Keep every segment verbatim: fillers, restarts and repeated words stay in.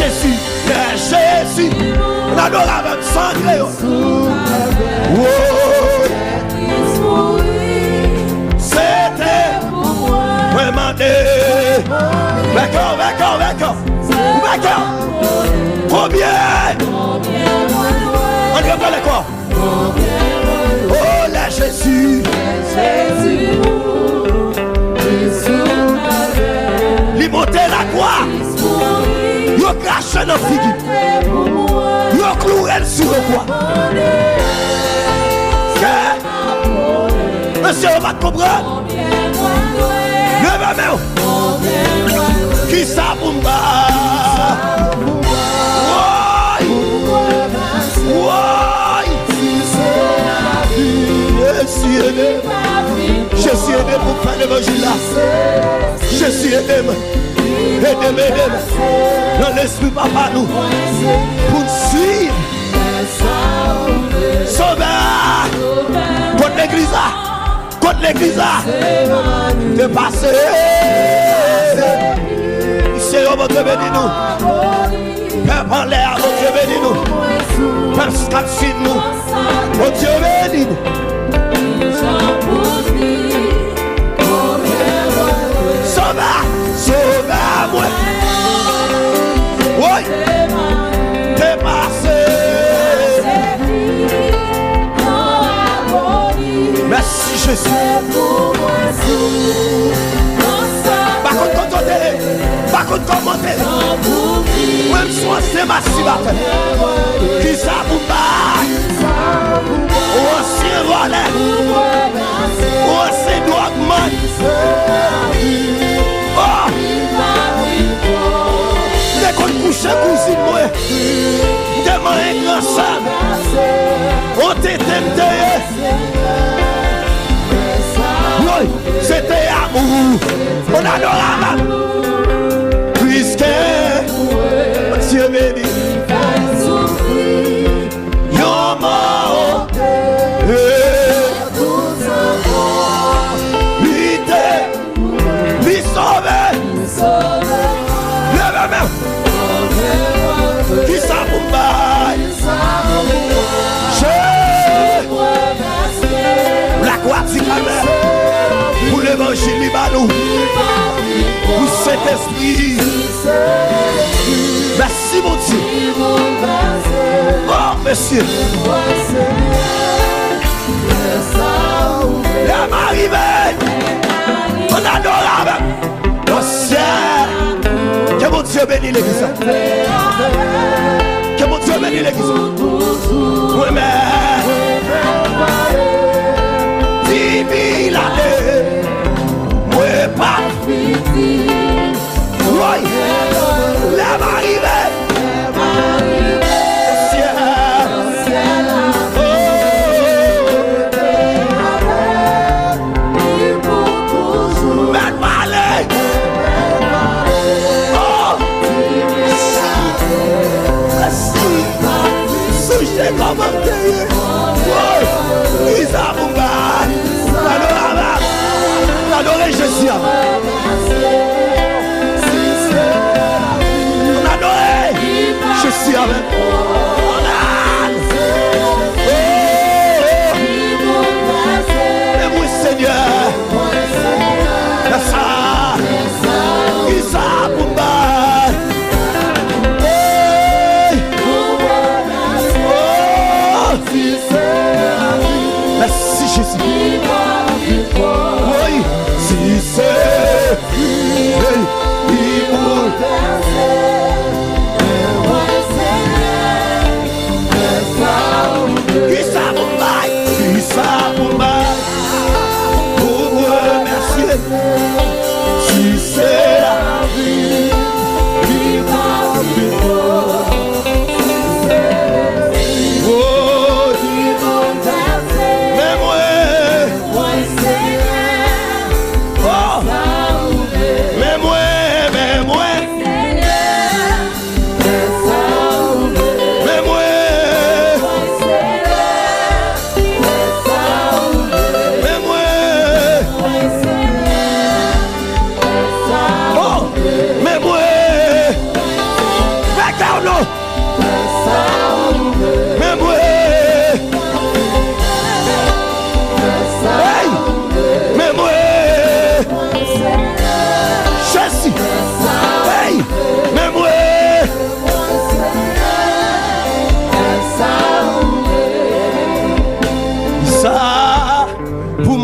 Jezi, lè Jezi. Ann adore avè m, san kreyòl. Woy. Se te mwen mande. Vèkè, vèkè, vèkè. Vèkè. Konbyen? Ann reprann ankò. Oh, lè Jezi. Li monte lakwa. Yo krache nan figi. Yo klouwe l sou yon kwa. Ke mesye yo pa t konprann. Leve men w. Kisa pou m ba? Woy! Woy! Jezi ede m. Jezi ede m pou m fè levanjil la. Jezi ede m. Ede m, ede m. Nan lespri papa nou. Pou n swiv. Sovè a. Kot legliz la? Kot legliz la? Te pase. Mesye yo, Bondye beni nou. Pèp anlè a, Bondye beni nou. Pèp k ap swiv nou, Bondye beni nou. Sovè, sovè mwen. Woy. Te pase. Mèsi, Jezi. Pa konn kote w te ye. Pa konn kòman w te ye. Mwen, m se yon ansyen masibatè. Kisa pou m bay? Yon ansyen vòlè. Yon ansyen dwògmann. Oh! M te konn kouche kouzin mwen. M te manyen gran sè m. On tete m te ye. Woy, se te amou. On adorab. Puiske Bondye beni. Yon mò. Li te Li sove. Leve men. Kisa pou m bay? Je. Lakwa di kanmè. Pou levanjil li ba nou. Pou Sentespri. Mèsi, Bondye. Oh, mesye. Lè m arive. Ann adore avè m. Nan syèl. Ke Bondye beni legliz la. Ke Bondye beni legliz la. Mwen menm. Di mil ane. Mwen pa fini. Woy! Lè m arive. Syèl. Oh. Mèt pale. Oh. Sonje kòman m te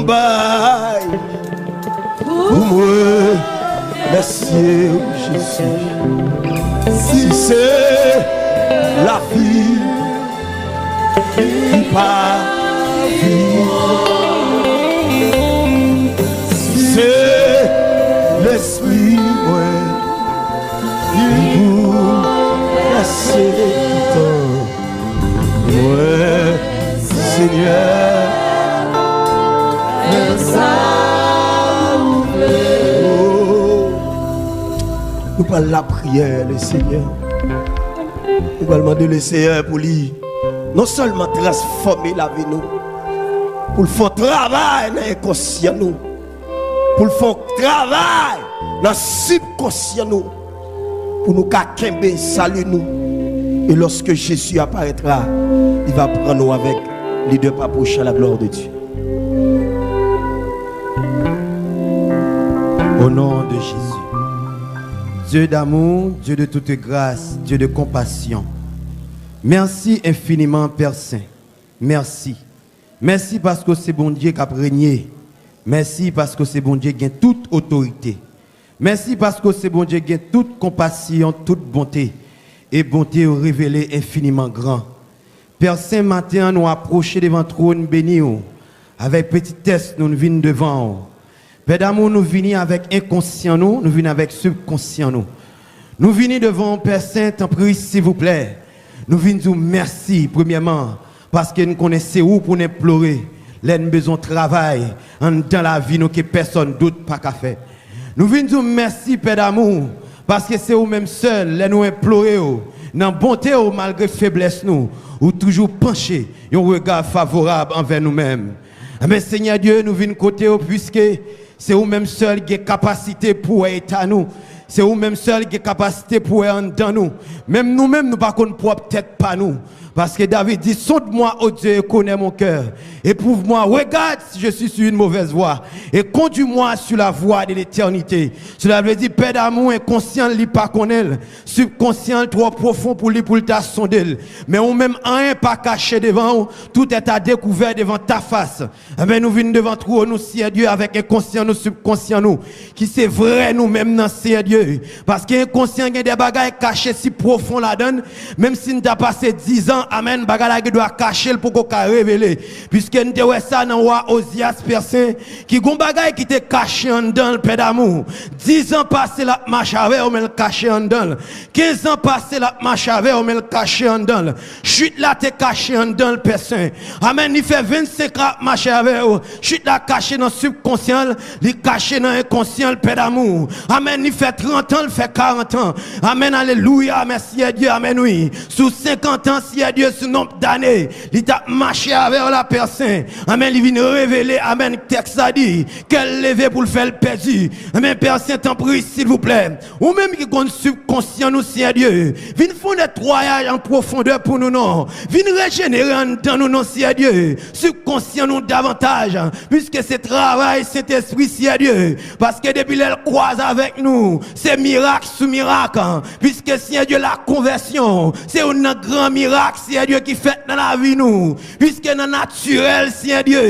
Bay pou mwen, mèsi Jezi. Si se lavi ki pa viv, si se lespri mwen ki boulvèse tout tan. Mwen, Senyè, fè sa ou vle. Oh. Nou pral lapriyè, Lesenyè. Nou pral mande Lesenyè pou li non sèlman transfòme lavi nou, pou l fè yon travay nan enkonsyan nou, pou l fè yon travay nan sibkonsyan nou, pou nou ka kenbe sali nou. E lorsque Jésus apparaîtra, il va prendre nous avec lui de pas proche à la gloire de Dieu. Au nom de Jésus. Dieu d'amour, Dieu de toute grâce, Dieu de compassion. Mèsi enfiniman, Pè Sen. Mèsi. Mèsi paske w se Bondye k ap renye. Mèsi paske w se Bondye k gen tout otorite. Mèsi paske w se Bondye k gen tout konpasyon, tout bonte. E bonte w revele enfiniman gran. Pè Sen, maten an, nou apwoche devan twòn beni w. Avèk petitès, nou vin devan w. Pè damou, nou vini avèk enkonsyan nou, nou vini avèk sibkonsyan nou. Nou vini devan w, Pè Sen, tanpri, silvouplè. Nou vin di w mèsi, premyèman, paske n konnen se ou pou n enplore lè n bezwen travay anndan lavi nou ke pèsòn dòt pa ka fè. Nou vin di w mèsi, Pè damou, paske se ou menm sèl, lè nou enplore w, nan bonte w, malgre feblès nou, ou toujou panche yon rega favorab anvè nou menm. Enben, Senyè Dye, nou vin kote w, piske se ou menm sèl gen kapasite pou wè eta nou. Se ou menm sèl gen kapasite pou wè anndan nou. Menm nou menm, nou pa konn pwòp tèt pa nou. Paske David di, sonde-moi, ô Dieu, et connais mon cœur. Éprouve-moi, regarde si je suis sur une mauvaise voie, et conduis-moi sur la voie de l'éternité. Sela vle di, Pè damou, enkonsyan li pa konnen l. Sibkonsyan l twò pwofon pou li, pou l ta sonde l. Men ou menm, anyen pa kache devan ou. Tout est à découvert devant ta face. Enben, nou vin devan twòn ou, Senyè Dye, avèk enkonsyan nou, sibkonsyan nou, ki se vrè nou menm nan, Senyè Dye. Paske enkonsyan gen de bagay kache si pwofon ladan l, menm si n ta pase dizan, amèn, bagay la gen dwa kache, l poko ka revele. Piske n te wè sa nan wa Ozyas, Pè Sen, ki gon bagay ki te kache anndan l, Pè damou. Dizan pase, l ap mache avè w, men l kache anndan l. Kenz an pase, l ap mache avè w, men l kache anndan l. Chit la te kache anndan l, Pè Sen. Amèn. Li fè vennsenk an ap mache avè w. Chit la kache nan sibkonsyan l, li kache nan enkonsyan l, Pè damou. Amèn. Li fè trant an, l fè karant an. Amèn. Alelouya. Mèsi, Dye. Amèn, wi. Sou senkant an, Senyè Dye, sou nonb dane li t ap mache avè w la, Pè Sen. Amèn. Li vin revele, amèn, tèks la di, kè l leve pou l fè l pèdi. Amèn. Pè Sen, tanpri, silvouplè, ou menm ki konn sibkonsyan nou, Senyè Dye, vin fè yon netwayaj an pwofondè pou nou non. Vin rejenere anndan nou non, Senyè Dye. Sibkonsyan nou davantaj, piske se travay Sentespri, Senyè Dye. Paske depi lè l kwaze avèk nou, se mirak sou mirak. Piske, Senyè Dye, lakonvèsyon se youn nan gran mirak, Senyè Dye, ki fèt nan lavi nou. Piske nan natirèl, Senyè Dye,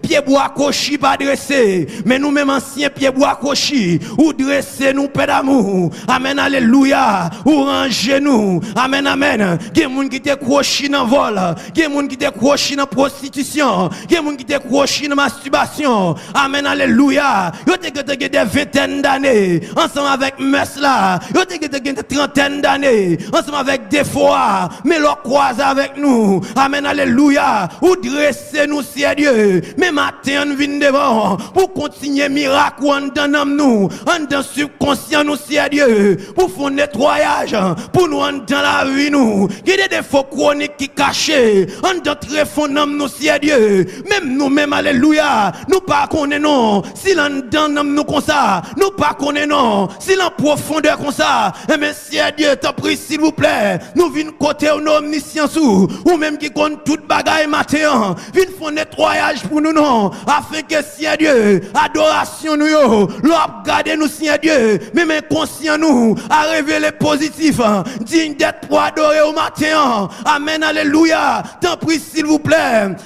pyebwa kwochi pa drese, men nou menm ansyen pyebwa kwochi, ou drese nou, Pè damou. Amèn, alelouya. Ou ranje nou. Amèn, amèn. Gen moun ki te kwochi nan vòl, gen moun ki te kwochi nan pwostitisyon, gen moun ki te kwochi nan mastibasyon. Amèn, alelouya. Yo te gentan gen de ventèn dane ansanm avèk mès la. Yo te gentan gen de trantèn dane ansanm avèk defo a. Men lè w kwaze avèk nou, amèn, alelouya, ou drese nou, Senyè Dye. Men maten an, n vin devan w pou kontinye mirak ou anndan nanm nou, anndan sibkonsyan nou, Senyè Dye, pou fè yon netwayaj pou nou anndan lavi nou. Gen de defo kwonik ki kache anndan trefon nanm nou, Senyè Dye. Menm nou menm, alelouya, nou pa konnen non si l anndan nanm nou konsa. Nou pa konnen non si l an pwofondè konsa. Enben, Senyè Dye, tanpri, silvouplè, nou vin kote w, non, omnisyan. ou, ou menm ki konn tout bagay maten an, vin fè yon netwayaj pou nou non, afen ke, Senyè Dye, adorasyon nou yo, lè w ap gade nou, Senyè Dye, menm enkonsyan nou a revele pozitif, digne d'être pou adore w maten an. Amèn, alelouya. Tanpri, silvouplè,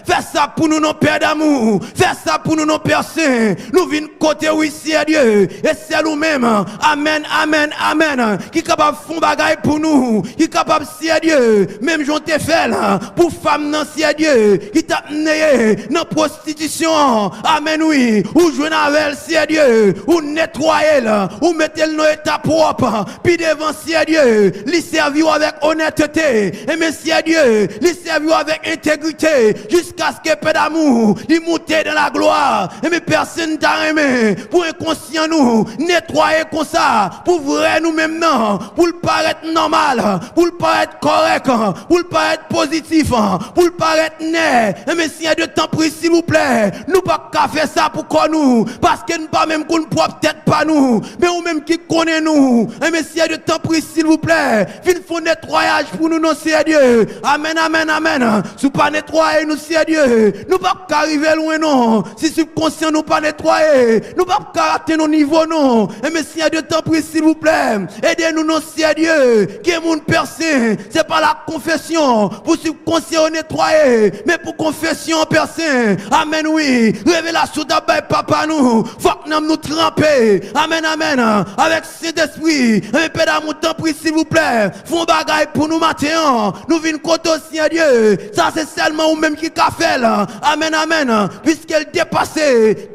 fè sa pou nou non, Pè damou. Fè sa pou nou non, Pè sen. Nou vin kote w, wi, Senyè Dye. E sèl ou menm, amèn, amèn, amèn, ki kapab fè yon bagay pou nou, ki kapab, Senyè Dye, menm jan w te fè l pou fanm nan, Senyè Dye, ki t ap neye nan pwostitisyon an. Amèn, wi. Ou jwenn avè l, Senyè Dye. Ou netwaye l. Ou mete l nan eta pwòp. Pi devan, Senyè Dye, li sèvi w avèk onètete. Enben, Senyè Dye, li sèvi w avèk entegrite, jiskaske, Pè damou, li moute dan laglwa. Enben, Pè sen, ta renmen pou enkonsyan nou netwaye konsa, pou vrè nou menm nan, pou l parèt nòmal, pou l parèt kòrèk, pou l parèt pozitif, pou l parèt nèt. Enben, Senyè Dye, tanpri, silvouplè, nou p ap ka fè sa pou kò nou, paske n pa menm konn pwòp tèt pa nou. Men ou menm ki konnen nou, enben, Senyè Dye, tanpri, silvouplè, vin fè yon netwayaj pou nou non, Senyè Dye. Amèn, amèn, amèn. Si w pa netwaye nou, Senyè Dye, nou p ap ka rive lwen non. Si sibkonsyan nou pa netwaye, nou p ap ka atenn yon nivo non. Enben, Senyè Dye, tanpri, silvouplè, ede nou non, Senyè Dye. Gen moun, Pè sen, se pa la konfesyon pou sibkonsyan yo netwaye, men pou konfesyon, Pè sen. Amèn, wi. Revelasyon w t ap bay papa nou, fòk nanm nou tranpe. Amèn, amèn. Avèk Sentespri, enben, Pè damou, tanpri, silvouplè, fè yon bagay pou nou maten an. Nou vin kote w, Senyè Dye. Sa se sèlman ou menm ki ka fè l. Amèn, amèn. Piske l depase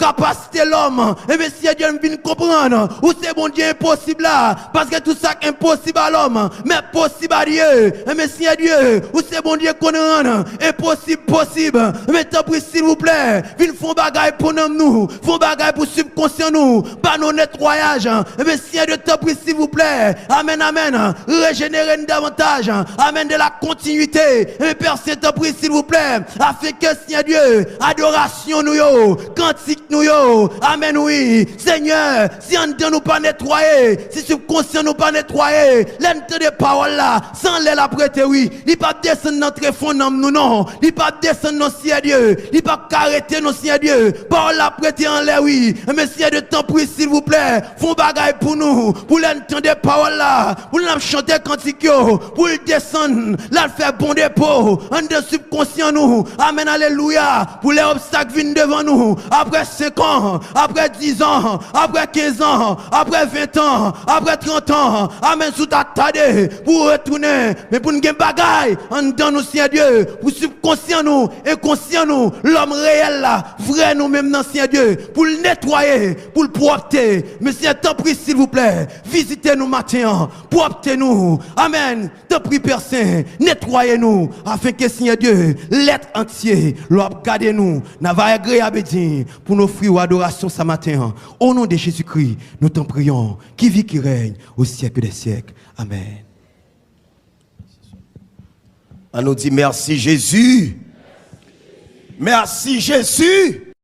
kapasite lòm. Enben, Senyè Dye, m vin konprann ou se Bondye enposib la. Paske tout sa k enposib a lòm, men posib a Dye. Enben, Senyè Dye, ou se Bondye konn rann enposib posib. Enben, tanpri, silvouplè, vin fè yon bagay pou nanm nou, fè yon bagay pou sibkonsyan nou, ba nou netwayaj. Enben, Senyè Dye, tanpri, silvouplè. Amèn, amèn. Rejenere n davantaj. Amèn, de la kontinwite. Enben, Pè sen, tanpri, silvouplè, afen ke, Senyè Dye, adorasyon nou yo, kantik nou yo, amèn, wi, Senyè, si anndan nou pa netwaye, si sibkonsyan nou pa netwaye, lè n tande pawòl la, se anlè l ap rete, wi. Li p ap desann nan trefon nanm nou non. Li p ap desann non, Senyè Dye. Li p ap ka rete non, Senyè Dye. Pawòl la ap rete anlè, wi. Enben, Senyè Dye, tanpri, silvouplè, fè yon bagay pou nou, pou lè n tande pawòl la, pou lè n ap chante kantik yo, pou l desann, l al fè bon depo anndan sibkonsyan nou. Amèn, alelouya. Pou lè obstak vin devan nou, apre senk an, apre diz an, apre kenz an, apre ven an, apre trant an, amèn, si w ta tade pou w retounen, men pou n gen bagay anndan nou, Senyè Dye, pou sibkonsyan nou, enkonsyan nou, lòm reyèl la, vrè nou menm nan, Senyè Dye, pou l netwaye, pou l pwòpte. Men, Senyè, tanpri, silvouplè, vizite nou maten an, pwòpte nou. Amèn. Tanpri, Pè sen, netwaye nou, afen ke, Senyè Dye, lèt antye, lè w ap gade nou, nan va agreyab e diy pou n ofri w adorasyon sa maten an. O non de Jezikri, nou t'en prions, qui vit, qui règne au siècle des siècles. Amèn. Ann nou di, mèsi, Jezi. Mèsi, Jezi.